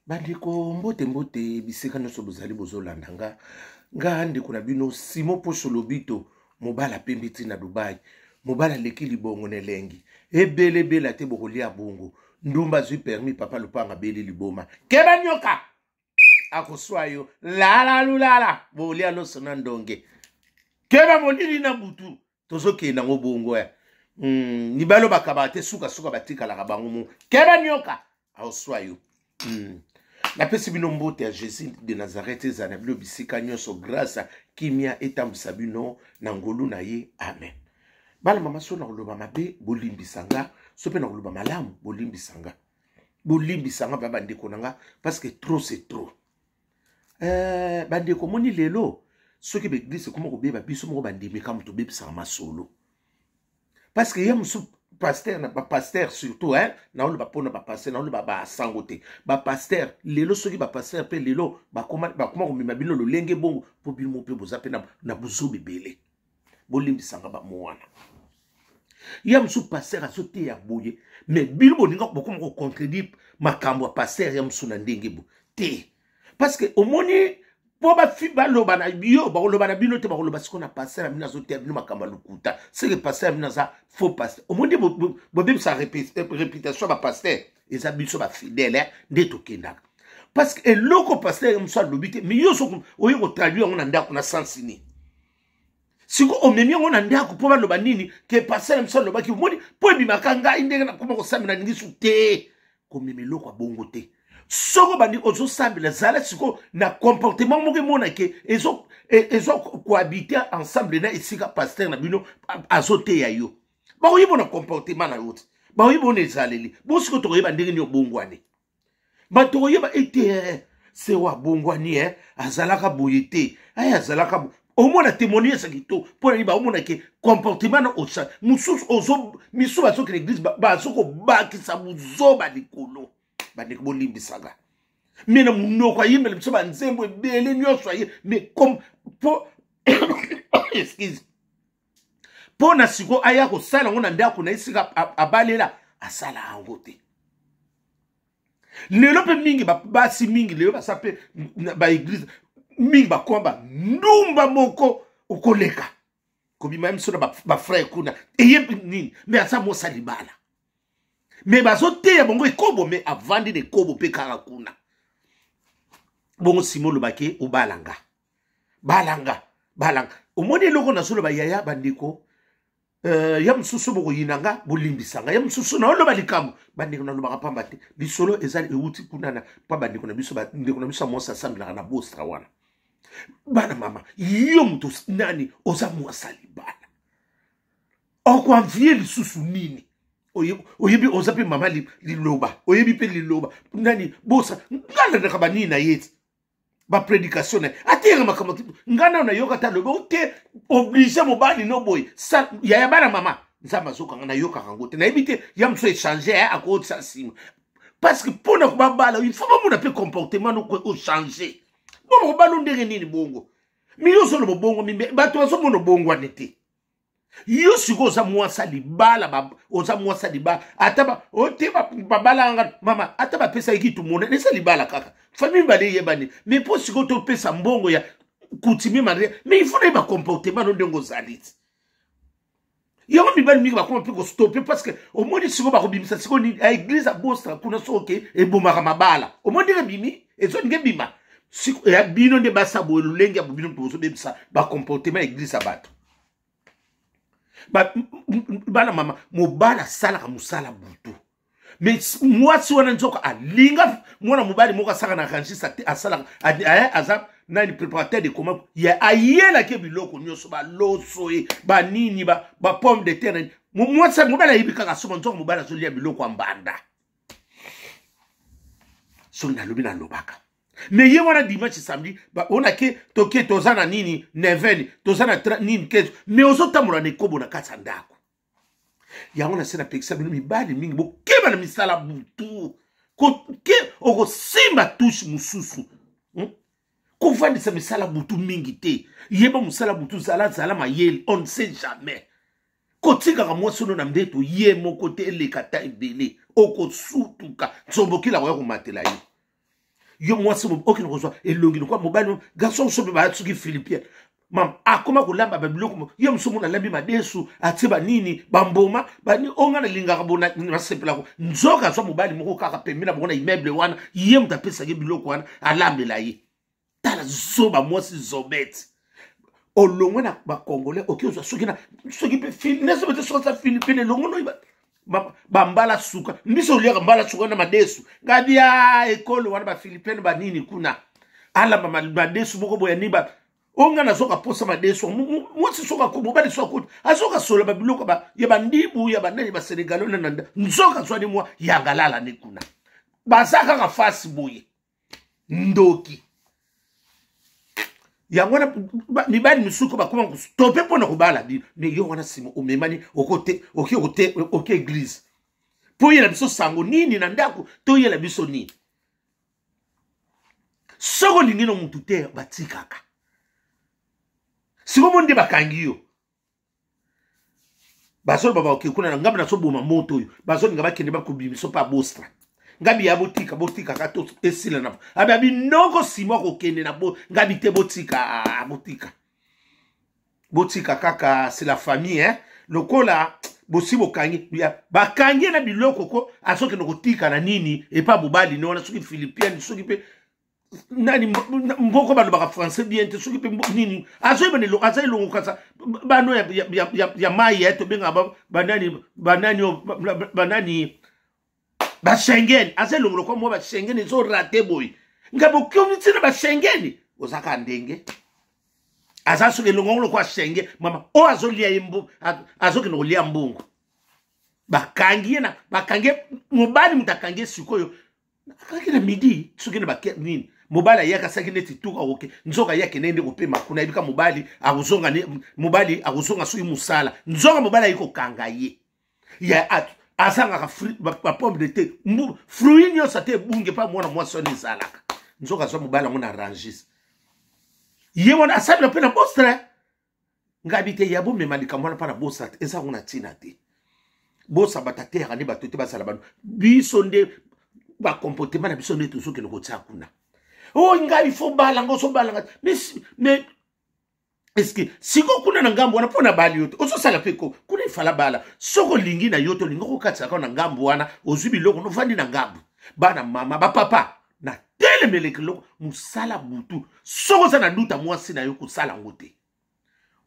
Bandeko, mbote mbote bisika nyonso bozali bozolanda nga. Nga ndeko na bino Simon Poso Lobito, mobala pembe ti na Dubai, mobala aleki libongo na elengi ebele ebele te, bokolia bongo. Ndumba azwi permis, papa lopanga abeli liboma, keba nyoka akoswa yo, lala lulala, bolia loso na ndonge, keba molili na butu, tozokende yango bongo ya mibali oyo bakabaka te, sukasuka batikalaka bango mo, keba nyoka aoswa yo. Napesi bino mbote ya Jésus de Nazareth, ezala na bino bisika nyonso, grâce kimia etambwisa bino na ngolu na ye, amen. Bana mama, so na koloba mabe bolimbisa nga, so mpe na koloba malamu bolimbisa nga, bolimbisa nga ba bandeko na nga, parce que trop c'est trop. Bandeko, moni lelo soki baeglise ekoma kobeba, biso moko bandimi kama tobebisaka masolo, parce que ye mosusu pasteur na bapasteur surtout, hein, naoloba mpona bapasteur, naoloba basango te, bapasteur. Lelo soki bapasteur mpe lelo bakoma komema bino lolenge bongo, mpo bino mpe boza mpe na buzoba ebele, bolimbisanga bamo wana. Ya mosusu pasteur azoteya boye, mais bino bolinga bokoma kocontredire makambo ya pasteur ya mosusu na ndenge bo te, parce que omoni mpo bafi baloba na yo, bakoloba na bino te, bakoloba sikoyo na pasteur ya bino azoteya bino makambo ya lokuta, seke pasteur ya bino aza faux pasteur. Omoni bobebisa réputation ya bapasteur, eza biso bafidèle nde tokendaka, parce que eloko pasteur ya mosusu alobi te, mais yo soki oye kotraduire yango na ndako na sens nini? Siko omemi yango na ndako mpo baloba nini ke pasteur ya mosusu alobaki? Omoni mpo ebimaka ngai ndenge nakoma kosambela, nalingi su te komema eloko ya bongo te. Soko bandi ozosambela, zala sikoyo na comportement moko emona ke ezo cohabite ensemble na esika pasteur na bino azoteya yo. Bakoyeba na comportement na yo te, bakoyeba na ezaleli bo. Sikoyo tokoyeba ndenge nini obongwani, bato tokoyeba ete sewa abongwani, azalaka boye te, ay azalaka omona témoignage ya kitoko. Mpo na nini? Baomona ke comportement na osa mosusu ozo misusu bazokende église, bazokobakisa buzoba likolo. Bandeko, bolimbisaka me na monoko ayembela biso banzembo ebele nyonso aye, mais comme po excuse, mpo na sikoyo aya kosala yango na ndako na esika abalela, asala yango te. Lelo mpe mingi basi mingi lelo basa mpe baeglise mingi bakoma bandumba moko okoleka kobima ye miso na bafrère kuna eye nini, me aza mosa libala, me bazoteya bango ekobo, me avandi na ekobo mpe kaka kuna bongo. Nsima olobaki obalanga balanga balanga, omoni eloko nazoloba yaya. Bandeko, ya mosusu bokoyina nga, bolimbisa nga. Ya mosusu naoloba likambo, bandeko, nalobaka pamba te. Lisolo eza ewuti kuna na mpa bandeko na biso, bandeko na biso ya mwasi asambelaka na Bostra wana. Bana mama, yo moto nani oza mwasi ya libala, okoanvie lisusu nini? Oyebi oza mpe mama liloba, oyebi mpe liloba nani bosa. Nga landaka banini na ye ti baprédication na ye, ateyaka makambo. Nga nano nayoka te alobi ote oblige mobali no boye yaya. Bana mama, Nzambe azokanga, nayokaka yango te, nayebi te. Ya mosusu echange akotisa nsima, parce que mpo na kobabala il faut bamona mpe comportement no ochange. Bo bakobala ndenge nini bongo? Mi yo ozoloba bongo, bato bazomona obongwane te. Yo sikoyo oza mwasi ya libala, oza mwasi ya libala, ata ote babalanga mama, ata bapesaki kitu monene, eza libala kaka, famille mibale eyebani. Mais mpo sikoyo topesa mbongo ya coutumier mariage, mais il faut nayeba comportement no ndenge ozali ti. Yango mibali mingi bakoma mpe kostope, parce que omoni sikoyo bakobimisa sikoyo nini ya église ya Bostra kuna, soki ebomaka mabala, omoni ndenge ebimi, ezolinga ebima ya bino nde basa boye lolenge ya bino bozobebisa bacomportement ya église ya bato. Bana mama, mobali asalaka mosala butu, mais mwasi wana nzoka alinga mwana mobali moko asalaka na rangis, asalaka aza nani, préparateur de commande ye, ayelaki biloko nyonso, baloso ye, banini, bapomme de terre. Mwasi mobali ayebi kaka soma, nzoka mobali azolia biloko ya mbanda. Soki nalobi, nalobaka me ye wana dimanche, samedi, onake toke toza na nini, neuvaine, toza na nini, 15, me ozotambola na ekobo na kati ya ndako. Yango na se napekisa bino mibali mingi, bokeba na misala butu, ke okosimba touche mosusu, Kovandisa misala butu mingi te, yeba mosala butu, zala zala mayele, on ne sait jamais. Kotikaka mwasi ono na mbeto ye moko te, eleka ta ebele, okosutuka nsombokila koya komatela yo. Yo mwasi okende kozwa elongi lokola mobali, garçon mosusu mpe baya soki philippien, mama akoma kolamba babiloko. Ye mosusu mona alambi madesu, atie banini, bamboma bani oyo ngai nalingaka bo nasepelako. Nzoka azwa mobali moko kaka pembe na bango na immeuble wana, ye moto apesaki biloko wana alambela ye. Tala zoba mwasi zobete, olongwe na bacongolais, oki ozwa soki na soki mpe nasobe te, soki aza philippine elongo noyi bambala suka biso oliaka mbala suka na madesu ngabia ekolo wana baphilippine banini kuna alamba madesu moko boya ni ba oyo ngai nazoka posa madesu. Mwasi soki ako mobali soki akoti azoka sola babiloko ya bandibu ya banani basenegalais na nzoka azwani mwa yangalala ne kuna baza kaka fasi boye ndoki. Yango wana mibali misusu bakoma kostope mpo na kobala bino. Me yo wana nsima omemani okote oke ote oke eglise mpo oyela biso sango nini na ndako, toyela biso nini? Soki olingi no mutu te, batikaka. Sikomo nde bakangi yo, bazoloba baoke kuna na ngambo, nazoboma moto oyo bazolinga bakende bakobimiso mpe abostra ngabi ya botika, botikaka to esila na abi abi noko nsima akokende na bo ngabi te, botika, botika, botika kaka, c'est la famille hein? Lokola bosi bokangi, bakangi ye na biloko ko azokende kotika na nini epa mobali ne wana, soki philippienne, soki mpe nani mboko balobaka français bien te, soki mpe nini azoyeba na aza elongo kasa bano ya, ya, ya, ya, ya mai ya tobengaka banani banani banani bashengen, aza elongo lokwa mwa bashengen ezorate boye. Nga bokomi ntina bashengen ozaka ndenge aza soki elongo yango lokwa shenge mama oyo azolia ye, azokende kolia mbongo. Bakangi ye na bakangi ye mobali, moto akangi ye sikoyo akaki na midi soki na bake nini, mobali ayaka asaki neti tuka oke, nzoka ye akende nde kopema kuna, ayebika mobali akozonga, mobali akozonga soki mosala, nzoka mobali ayi kokanga ye ya azangaka bapomme de te, fruit nyonso ata ebungi epa mwana mwasi wana ezalaka. Nzoka azwa mobali yango na rangis, ye wana asalela mpe na bostre ngabi te ya bomema likambo wana mpa na bosa te, eza yango na ntina te. Bosa bato ateyaka nde bato te, bazala bano biso nde bacomportement na biso nde tozokende kotia kuna. Oyo oh, ngai fo balanga, ozobalanga mais eske siko kuna na ngambo wana mpo na bali yo te, ozosala mpe ko kuna ifala bala. Soki olingi na yo te, olingi kokatisaka na ngambo wana, ozwi biloko novandi na ngambo bana mama bapapa na telemeleke eloko mosala butu. Soki oza na duta mwasi na yo, kosala yango te,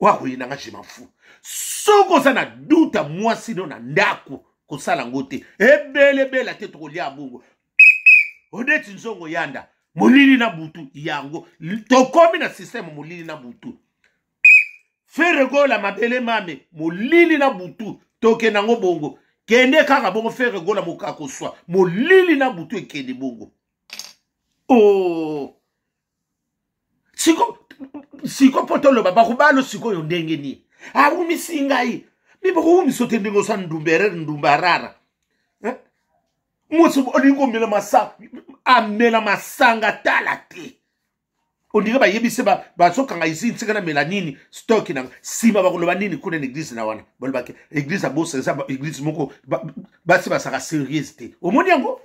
oyo akoyina nga, je m'en fous. Soki oza na duta mwasi no na ndako, kosala yango te, ebelebela te, tokolia bongo odeti nzongo yanda molili na butu. Yango tokomi na systeme molili na butu, feregola mabele mame molili na butu, tokende yango bongo, kende kaka bongo, feregola mokakoswa molili na butu, ekende bongo. Oh. Siko siko mpo toloba bakobalo sikoyo ndenge nini? Awumisi ngai mi bakowumisa te ndenge osa ndumba erere ndumba rara, eh? Mwasi olingi komela masanga, amela masanga tala te, ondenge bayebisi bazokanga izini tika namela nini stoki nanga. Nsima bakoloba nini kuna na eglise na wana? Balobaki eglise ya bosa eza eglise moko basi basaka serieuse te. Omoni yango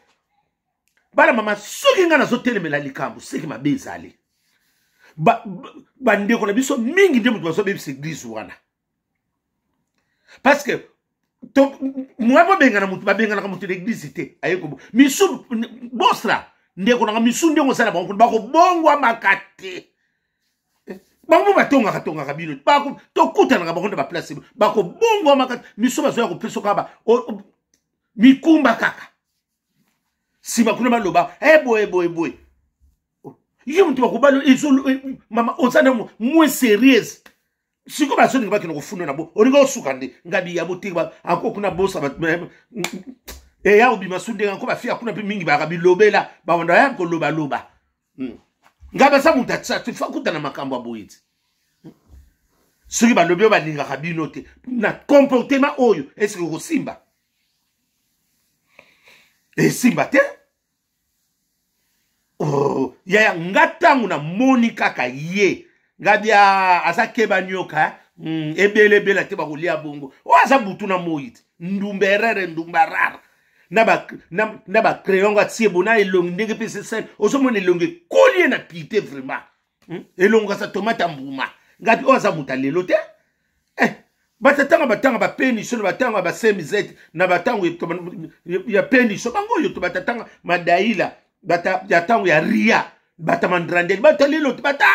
bana mama, soki ngai nazotelemela likambo seki mabe ezali bandeko ba na biso mingi nde moto bazobebisa eglise wana, parce que mwa bobengana moto, babenganaka moto na eglise te, aye kobo misu bostra ndeko nanga misu ndenge osala bango kuna bakobongwamaka te. Bango mpo batongaka tongaka bino, tokutanaka bango na baplace, bakobongwamaka te. Misu bazoya kopesa kaka mikumba kaka nsima kuna baloba e boye boye boye. Yo moto bakobala mama oza na moins sérieuse, sikoyo bazolinga bakende kofunda na bo olinga osuka nde ngabi ya botika anko kuna bosa eya obima su ndenge anko bafia kuna mpe mingi baka bilobela bawanda ya kolobaloba. Ngai baza moto atisa te, fa kutana makambo ya boye te. Soki balobi oyo balingaka bino te na comportement oyo, eske kosimba esimba te? Oh, yaya nga ntango namoni kaka ye ngabi aza keba nioka ebele ebele te bakolia bongo oyo aza butu na moi te, ndumba erere ndumba rara. na bacrayon ngo atie bo na elongi ndenge mpe sesele ozomona elongi ekoli ye na pite vraiment? Elongo aza tomate ya mbuma ngapi oyo aza moto alelo te. Batatanga batanga bapeniso na batango ya basemizete na batango ya peniso bango oyo to batatanga madaila bata ya ntango ya ria bata mandrandeli bata lelo te bata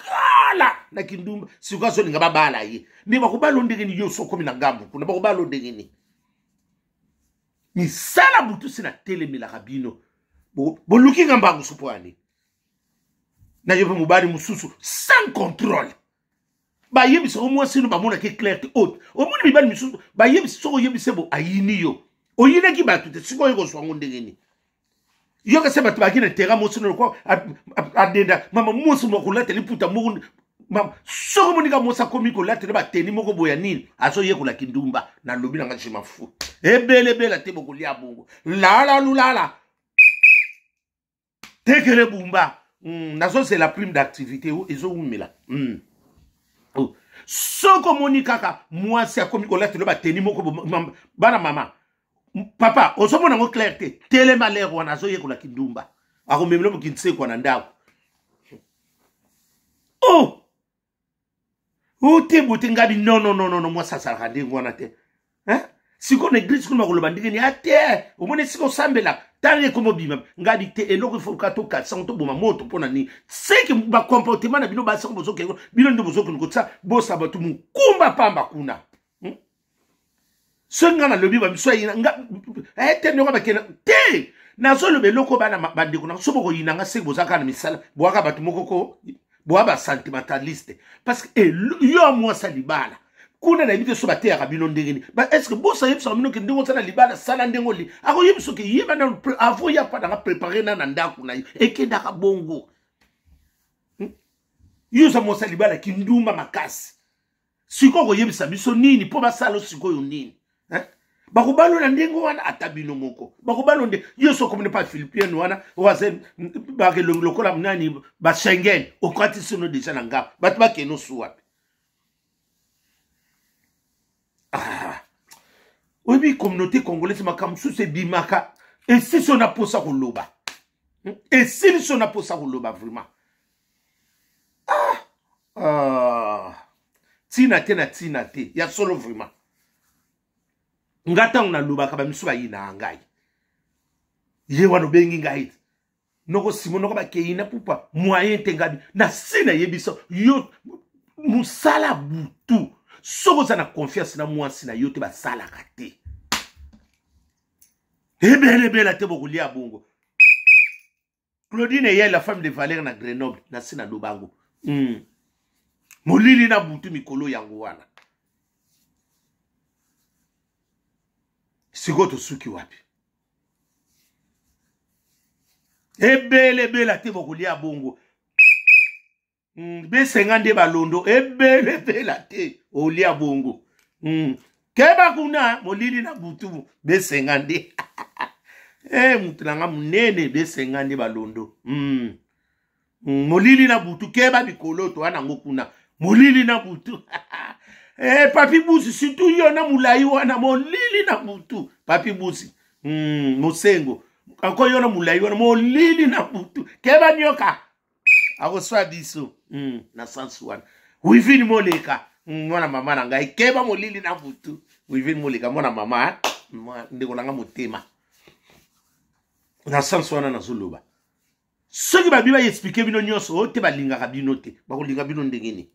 kala na kindumba. Sikoyo azolinga babala ye nde bakobala ndenge nini? Yo so okomi na ngambo kuna, bakobala ndenge nini? Misala butu si natelemelaka bino, boluki nga mbangu so mpo yani na yo mpe mobali mosusu sans contrôle. Bayebisaka mwasi no bamonaki clair te. Oyo omoni mibali misusu bayebisi, soki oyebisi bo ayini yo, oyinaki bato te. Sikoyo oyekozwa yango ndenge nini? Yoka se bato baki na terrain mwasi no lokwa adenda mama mwasi moko kolata liputa moko. Soki omoni ka mwasi akomi kolatela bateni moko boya nini, azoyekola kindumba. Nalobi nanga, je m'en fous. Ebelebela te, bokolia bongo lala lulala tekele bumba. Nazozela prime d'activité ezowumela. Oh. Soki omoni kaka mwasi akomi kolatela bateni moko, bana mama papa, ozomona yango clair te, telema lere wana azoyekola kindumba, akomemela mokinsekwa na ndako. Oh, ote bote ngabi non, non, non, non, mwasi azalaka ndenge wana te, hein? Sikoyo na église kuna bakoloba ndenge nini? Ate omoni esika osambelaka ntango ekoma obima ngabi te. Eloko ifoka tokatisa ngo, toboma moto. Mpo na nini? Seke bacomportement na bino basi yango bozokende, bino nde bozokende kotia bosa bato mokumba pamba kuna? Soki ngai nalobi bamiso ayina nga te, ndenge bakenda te. Nazoloba eloko bana bandeko na so bokoyina nga, seke boza kaka na misala, boyaka bato moko ko boya basentimentaliste, parce que yo mwasi ya libala kuna nayebi te so bateyaka bino ndenge nini. Est ce que bosa yebisaka bino ke ndenge osala libala, sala ndenge oli akoyebisa ke yeba nanu avant ya pa nanga prépare na ndako na ye ekendaka bongo? Yo oza mwasi ya libala, kindumba makasi. Sikoyo koyebisa biso nini mpo basala sikoyo nini? Bakobalola ndenge wana, ata bino moko bakobalo nde yo so okomona pa philippine wana oaze bakelongi lokola nani bashengen, okati sino deja na ngambo, bato bakende osu wapi? Ah. Oyebi communauté congolaise, makambo mosusu ebimaka esisi na mposa koloba, Esili so na mposa koloba vraiment. Ah. Ah. Ntina te na ntina te ya solo vraiment. Nga ntango nalobaka, bamisu bayinaka ngai. Ye wana obengi ngai noko simo noko bakei na pupa moyen te. Ngabi na si nayebisa yo mosala butu, soki oza na confiance na mwasi na yo te, basalaka te. Ebelebela te, bokolia bongo. Claudine Eyel, la femme de Valère na Grenoble, na si na lobango. Molili na butu mikolo yango wana. Sikoyo tosuki wapi? Ebelebela te, bokolia bongo. Besenga nde balondo ebelebela te, olia bongo. Keba kuna molili na butu, besenga nde mutu na nga monene, besenga nde balondo. Molili na butu, keba mikolo toa nango kuna molili na butu. Papi Busi, surtout yo na molai wana, molili na butu. Papi Busi, mosengo anko yo na molai wana, molili na butu, keba nioka akoswa biso. Na sansu wana Wivine Moleka, mwana mama na ngai, keba molili na butu. Wivine Moleka, mwana mama, ndeko na nga motema. Na sansu wana nazoloba, soki babi baexplike bino nyonso oyo te, balingaka bino te, bakolinga bino ndenge nini?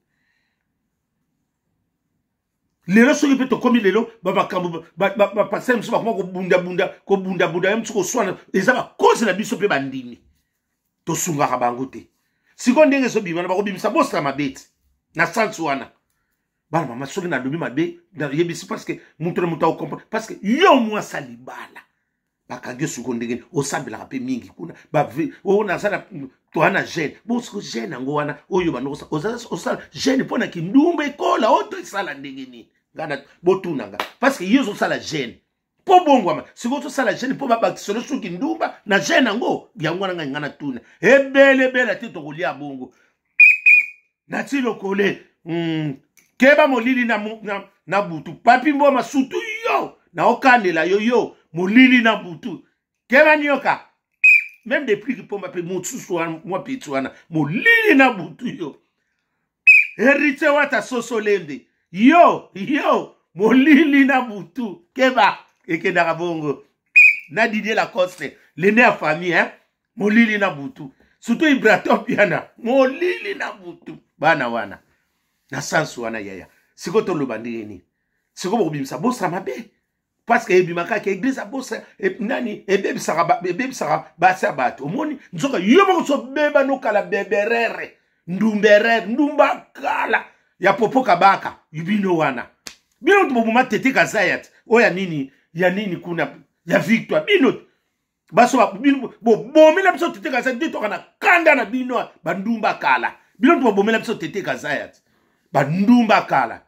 Lelo soki mpe tokomi lelo bamakambo, bapasteur mosusu bakoma kobundabunda, kobundabunda ye mosusu, koswana, eza bakozi na biso mpe bandimi tosungaka bango te. Sikoyo ndenge ezobima na bakobimisa bosala mabe ti na sansi wana. Bana mama, soki nalobi mabe, nayebisi, parce que moto na moto akocomprendre. Parce que yo mwasi libala bakangi yo sikoyo ndenge osambelaka mpe mingi kuna, oyo naza toa na jeûne bosiko jeûne yango wana oyo bando osala jeûne mpo na kindumba ekola oyo to esala ndenge nini? Nga botuna nga, parce que ye ozosala jeûne mpo bongwama, sikoyo tosala jeûne mpo babakiselo soki ndumba na jeûne yango. Yango wana ngai nga natuna ebelebela te, tokolia bongo nati lokole. Keba molili na butu. Papi Mboma, surtout yo naokanela yo, yo. Molili na butu, keba nioka. Même depuis kipomba mpe mosusu wana, mwa peti wana, molili na butu yo. Héritier Wata soso lembe yo yo, molili na butu, keba, ekendaka bongo. Na Didier Lacoste, lene ya famille, hein? Molili na butu, surtout Ibrator Piana, molili na butu, bana wana na sansu wana. Yaya, sikoyo toloba ndenge nini? Sikoyo bokobimisa Bostra mabe, parce que ebimaka ke église ya Bostra nani ebebisaka basi ya bato. Omoni, nzoka yo moko so beba nokala beberere ndumberere ndumba kala ya popo kabaka. Bino wana, bino boboma Tete Kazayat oyo ya nini, ya nini kuna ya Victoire. Bino baso, bino bobomela biso Tete Kazayat nde toka na kanda na bino. Bandumba kala, bino to bobomela biso Tete Kazayat, bandumba kala.